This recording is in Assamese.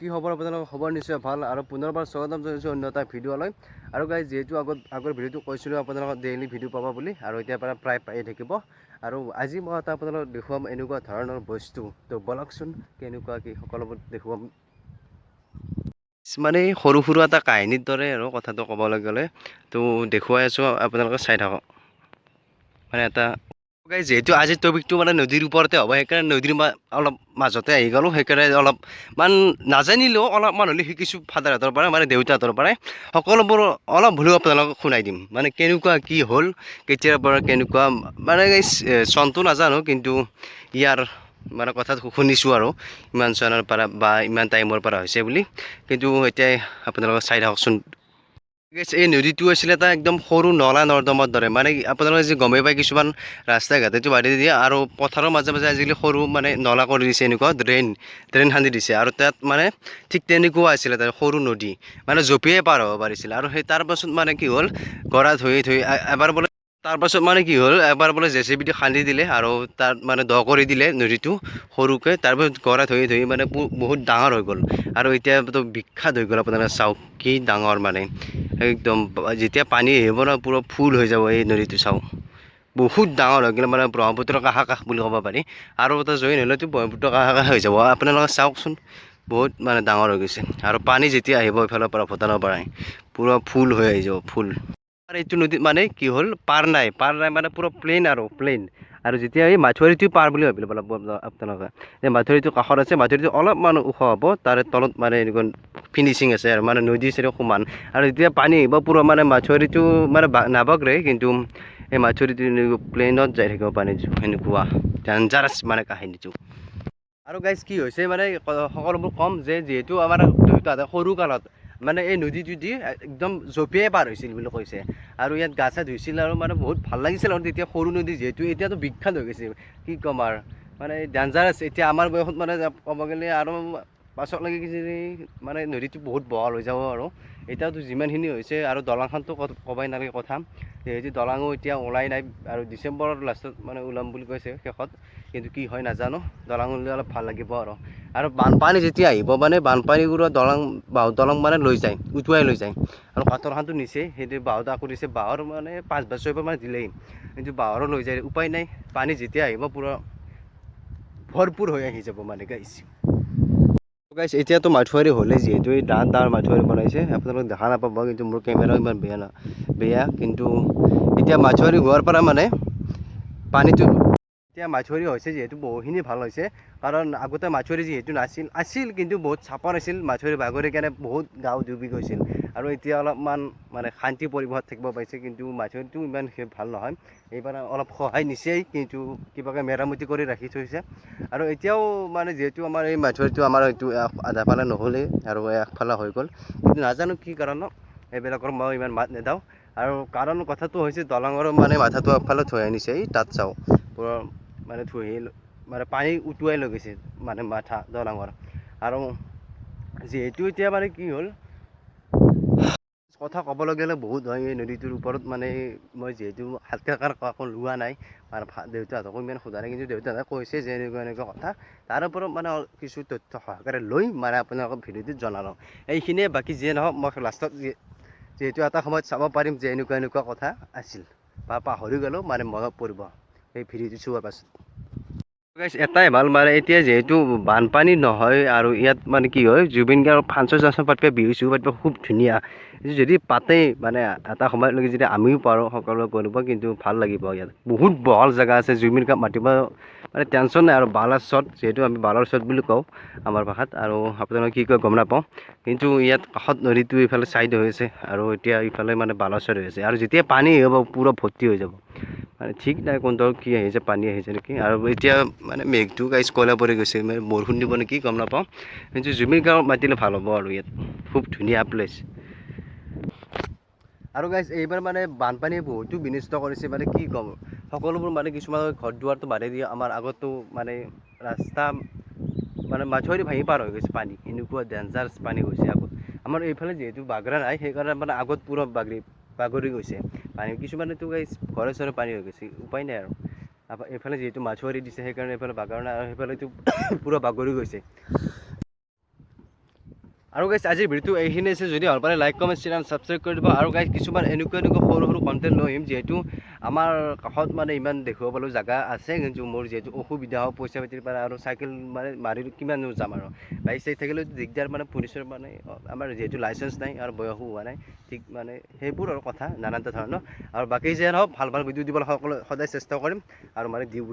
কি খবৰ আপোনালোকৰ? খবৰ নিশ্চয় ভাল আৰু পুনৰবাৰ স্বাগতম জনাইছোঁ অন্য এটা ভিডিঅ'লৈ। আৰু গাইজ, যিহেতু আগৰ ভিডিঅ'টো কৈছিলোঁ আপোনালোকক ডেইলি ভিডিঅ' পাব বুলি আৰু এতিয়াৰ পৰা প্ৰায় পায়ে থাকিব। আৰু আজি মই এটা আপোনালোকক দেখুৱাম এনেকুৱা ধৰণৰ বস্তু। তো ব'লকচোন, কেনেকুৱা কি সকলোবোৰ দেখুৱাম। মানে সৰু সুৰা এটা কাহিনীৰ দৰে আৰু কথাটো ক'বলৈ গ'লে। তো দেখুৱাই আছোঁ, আপোনালোকে চাই থাকক। মানে এটা গাইজ, যিহেতু আজিৰ টপিকটো মানে নদীৰ ওপৰতে হ'ব, সেইকাৰণে নদীৰ অলপ মাজতে আহি গ'লোঁ। সেইকাৰণে অলপমান নাজানিলেও অলপমান হ'লেও শিকিছোঁ ফাদাৰহঁতৰ পৰা, মানে দেউতাহঁতৰ পৰাই। সকলোবোৰ অলপ হ'লেও আপোনালোকক শুনাই দিম, মানে কেনেকুৱা কি হ'ল, কেতিয়াৰ পৰা কেনেকুৱা। মানে চনটো নাজানো, কিন্তু ইয়াৰ মানে কথাটো শুনিছোঁ আৰু ইমান চনৰ পৰা বা ইমান টাইমৰ পৰা হৈছে বুলি। কিন্তু এতিয়া আপোনালোকে চাই থাককচোন। এই নদীটো আছিলে এটা একদম সৰু নলা নৰ্দমাৰ দৰে। মানে আপোনালোকে যে গমেই পায়, কিছুমান ৰাস্তা ঘাটেটো বান্ধি দিয়ে আৰু পথাৰৰ মাজে মাজে আজিকালি সৰু মানে নলা কৰি দিছে, এনেকুৱা ড্ৰেইন ড্ৰেইন খান্দি দিছে। আৰু তাত মানে ঠিক তেনেকুৱা আছিলে তাৰ সৰু নদী, মানে জঁপিয়াই পাৰ হ'ব পাৰিছিল। আৰু সেই তাৰপাছত মানে কি হ'ল, গৰা ধুই ধুই এবাৰ বোলে, তাৰপাছত মানে কি হ'ল, এবাৰ বোলে জেচিবি দি খান্দি দিলে আৰু তাত মানে দ কৰি দিলে নদীটো সৰুকৈ। তাৰপিছত গৰা ধৰি ধৰি মানে বহুত ডাঙৰ হৈ গ'ল আৰু এতিয়াতো বিখ্যাত হৈ গ'ল। আপোনালোকে চাওক কি ডাঙৰ, মানে একদম যেতিয়া পানী আহিব ন, পূৰা ফুল হৈ যাব এই নদীটো। চাওক, বহুত ডাঙৰ হৈ গ'লে মানে ব্ৰহ্মপুত্ৰৰ কাষা কাষ বুলি ক'ব পাৰি। আৰু এটা জইন হ'লেতো ব্ৰহ্মপুত্ৰৰ কাষা কাষ হৈ যাব। আপোনালোকে চাওকচোন, বহুত মানে ডাঙৰ হৈ গৈছে। আৰু পানী যেতিয়া আহিব ইফালৰ পৰা, ভূটানৰ পৰাই পূৰা ফুল হৈ আহি যাব, ফুল। আৰু এইটো নদীত মানে কি হ'ল, পাৰ নাই, পাৰ নাই, মানে পূৰা প্লেইন আৰু প্লেইন। আৰু যেতিয়া এই মাথাউৰিটো পাৰ বুলি ভাবিলে লাগিব আপোনালোকে, এই মাথাউৰিটো কাষত আছে, মাথাউৰিটো অলপমান ওখ হ'ব, তাৰে তলত মানে এনেকুৱা ফিনিচিং আছে আৰু মানে নদী চাইডে সমান। আৰু যেতিয়া পানী আহিব, পূৰা মানে মাথাউৰিটো মানে নাবাগৰে, কিন্তু এই মাথাউৰিটো এনেকুৱা প্লেইনত যাই থাকিব পানীটো। সেনেকুৱা ডেঞ্জাৰাছ মানে কাহিনীটো। আৰু গাইজ, কি হৈছে মানে সকলোবোৰ ক'ম যে যিহেতু আমাৰ দেউতাহঁতে সৰু কালত মানে এই নদীটো দি একদম জঁপিয়াই পাৰ হৈছিল বুলি কৈছে আৰু ইয়াত গা চা ধুইছিল আৰু মানে বহুত ভাল লাগিছিল আৰু তেতিয়া সৰু নদী যিহেতু, এতিয়াতো বিখ্যাত হৈ গৈছে। কি ক'ম আৰু, মানে ডেঞ্জাৰাছ। এতিয়া আমাৰ বয়সত মানে ক'ব গ'লে আৰু পাছত লাগি কিজানি মানে নদীটো বহুত বহল হৈ যাব। আৰু এতিয়াতো যিমানখিনি হৈছে আৰু দলংখনতো ক'বই নালাগে কথা, যিহেতু দলঙো এতিয়া ওলাই নাই আৰু ডিচেম্বৰৰ লাষ্টত মানে ওলাম বুলি কৈছে শেষত, কিন্তু কি হয় নাজানো। দলং ওলালে অলপ ভাল লাগিব আৰু। আৰু বানপানী যেতিয়া আহিব, মানে বানপানীবোৰৰ দলং, বাঁহৰ দলং মানে লৈ যায়, উটুৱাই লৈ যায়। আৰু কাঠৰখনটো নিছে, সেইটো বাঁহত আকৌ দিছে, বাঁহৰ মানে 5 বাৰ 6 বাৰ মানে দিলেই, কিন্তু বাঁহৰো লৈ যায়। উপায় নাই, পানী যেতিয়া আহিব পূৰা ভৰপূৰ হৈ আহি যাব মানে গাইছ। গাইছ, এতিয়াতো মাথাউৰি হ'লেই, যিহেতু এই ডাঙৰ ডাঙৰ মাথাউৰি বনাইছে। আপোনালোক দেখা নাপাব, কিন্তু মোৰ কেমেৰাও ইমান বেয়া না বেয়া। কিন্তু এতিয়া মাথাউৰি হোৱাৰ পৰা মানে পানীটো, এতিয়া মাথাউৰি হৈছে যিহেতু বহুখিনি ভাল হৈছে। কাৰণ আগতে মাথাউৰি যিহেতু নাছিল, আছিল কিন্তু বহুত চাপৰ আছিল, মাথাউৰি বাগৰি কেনে বহুত গাঁও ডুবি গৈছিল। আৰু এতিয়া অলপমান মানে শান্তি পৰিৱেশত থাকিব পাৰিছে। কিন্তু মাথাউৰিটো ইমান ভাল নহয়, এইবাৰ অলপ সহায় নিছেই, কিন্তু কিবাকৈ মেৰামতি কৰি ৰাখি থৈছে। আৰু এতিয়াও মানে যিহেতু আমাৰ এই মাথাউৰিটো আমাৰ এইটো আধা ফালে নহ'লেই আৰু একফালে হৈ গ'ল, কিন্তু নাজানো কি কাৰণত, এইবিলাকৰ মই ইমান মাত নেদাওঁ। আৰু কাৰণ কথাটো হৈছে দলঙৰ মানে মাথাটো একফালে থৈ আনিছে। এই তাত চাওঁ, পূৰা মানে ধুই মানে পানী উটুৱাই লৈ গৈছে মানে মাথা দলঙৰ। আৰু যিহেতু এতিয়া মানে কি হ'ল, কথা ক'বলৈ গ'লে বহুত হয় এই নদীটোৰ ওপৰত। মানে মই যিহেতু ভালকৈ কাকো লোৱা নাই আৰু দেউতাহঁতকো ইমান সোধা নাই, কিন্তু দেউতাহঁতে কৈছে যে এনেকুৱা এনেকুৱা কথা। তাৰ ওপৰত মানে কিছু তথ্য সহকাৰে লৈ মানে আপোনালোকক ভিডিঅ'টোত জনালোঁ এইখিনিয়ে। বাকী যিয়ে নহওক, মই লাষ্টত যিহেতু এটা সময়ত চাব পাৰিম যে এনেকুৱা এনেকুৱা কথা আছিল বা পাহৰি গ'লেও মানে মনত পৰিব এই ভিডিঅ'টো চোৱাৰ পাছত। গাইছ, এটাই ভাল, মানে এতিয়া যিহেতু বানপানী নহয় আৰু ইয়াত মানে কি হয়, জুবিন গাৰ্গৰ ফাংচন চাংচন পাতিব, বিহু চিহু পাতিব খুব ধুনীয়া। যদি পাতে মানে এটা সময়লৈকে যদি আমিও পাৰোঁ সকলোৱে কৰিব, কিন্তু ভাল লাগিব। ইয়াত বহুত বহল জেগা আছে, জুবিন গাৰ্গ মাতিব মানে টেনশ্যন নাই। আৰু বালাৰ চত, যিহেতু আমি বালাৰ চত বুলি কওঁ আমাৰ ভাষাত, আৰু আপোনালোকে কি কয় গম নাপাওঁ, কিন্তু ইয়াত কাষত নদীটো ইফালে ছাইড হৈ আছে আৰু এতিয়া ইফালে মানে বালাচৰ হৈ আছে। আৰু যেতিয়া পানী আহিব, পূৰা ভৰ্তি হৈ যাব। মানে ঠিক নাই কোনটো কি আহিছে, পানী আহিছে নেকি। আৰু এতিয়া মানে মেঘটো গাইছ ক'লা পৰি গৈছে, মানে বৰষুণ দিব নেকি গম নাপাওঁ। কিন্তু জুবিন গাৰ্গক মাতিলে ভাল হ'ব আৰু ইয়াত খুব ধুনীয়া প্লেচ। আৰু গাইছ, এইবাৰ মানে বানপানীয়ে বহুতো বিনষ্ট কৰিছে। মানে কি ক'ম, সকলোবোৰ মানে কিছুমান ঘৰ দুৱাৰটো বাদেই দিয়ে, আমাৰ আগতো মানে ৰাস্তা মানে মাথাউৰি ভাঙি পাৰ হৈ গৈছে পানী, এনেকুৱা ডেঞ্জাৰাছ পানী গৈছে আগত। আমাৰ এইফালে যিহেতু বাগৰা নাই, সেইকাৰণে মানে আগত পূৰা বাগৰি বাগৰি গৈছে পানী। কিছুমানেতো গাইছ ঘৰে চৰে পানী হৈ গৈছে, উপায় নাই। আৰু এইফালে যিহেতু মাথাউৰি দিছে, সেইকাৰণে এইফালে বাগৰা নাই আৰু সেইফালেতো পূৰা বাগৰি গৈছে। আৰু গাইছ, আজিৰ ভিডিঅ'টো এইখিনি আছে। যদি ভাল পালে লাইক, কমেণ্ট, শ্বেয়াৰ, ছাবস্ক্ৰাইব কৰি দিব। আৰু গাইছ, কিছুমান এনেকুৱা এনেকুৱা সৰু সৰু কণ্টেণ্ট লৈ আহিম, যিহেতু আমাৰ কাষত মানে ইমান দেখুৱাব পালোঁ জেগা আছে, কিন্তু মোৰ যিহেতু অসুবিধা হয় পইচা পাতিৰ পৰা আৰু চাইকেল মানে মাৰি কিমান যাম আৰু বাইক চাইক থাকিলেও দিগদাৰ, মানে পুলিচৰ মানে আমাৰ যিহেতু লাইচেঞ্চ নাই আৰু বয়সো হোৱা নাই ঠিক, মানে সেইবোৰ আৰু কথা নানান ধৰণৰ। আৰু বাকী যিয়ে নহওক, ভাল ভাল ভিডিঅ' দিবলৈ সকলো সদায় চেষ্টা কৰিম আৰু মানে দিওঁ।